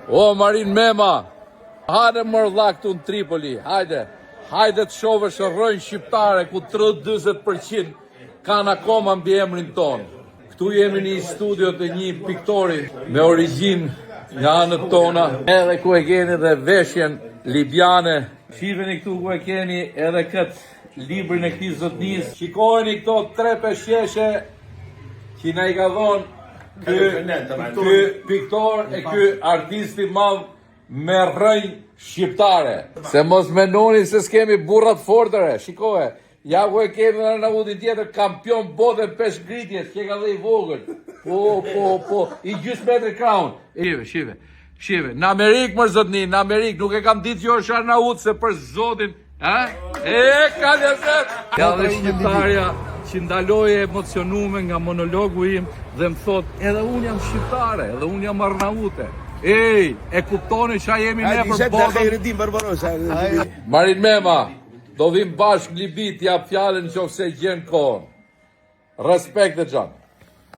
O Marin Mema, hajde mor vlla këtu në Tripoli, hajde. Hajde të shohësh rrënjë shqiptare ku 30-40% kanë akoma mbiemrin tonë. Këtu jemi në një studio të një piktori me origjinë nga anët tona, edhe ku e keni dhe veshjen libiane. Shiheni këtu ku e keni edhe këtë librin e këtij zotnisë. Shikojeni këto tre peshqeshe që na i ka dhonë ky ky piktor e ky artist i madh me rrënjë shqiptare. Se mos menoni se s'kemi burra të fortë, re. Shikoje, ja ku e kemi dhe Arnautin tjetër, kampion bote peshngritjes, që e ka dhe i vogël. Po, po, po, i gjysë metri krahun. Shive, shive, shive. Në Amerikë, mër zotni, në Amerikë, nuk e kam ditë që është Arnaut, se për zotin, ha? E, ka lezet! Ja dhe shqiptarja që ndaloi e emocionume nga monologu im dhe më thot, edhe unë jam shqiptare, edhe unë jam Arnaute. Ej, e kuptoni që jemi ne për botën? Khaireddin Barbarossa. Marin Mema, do vim bashkë në Libi t'jap fjalën në qoftë se gjen kohën. Respekt dhe xhan.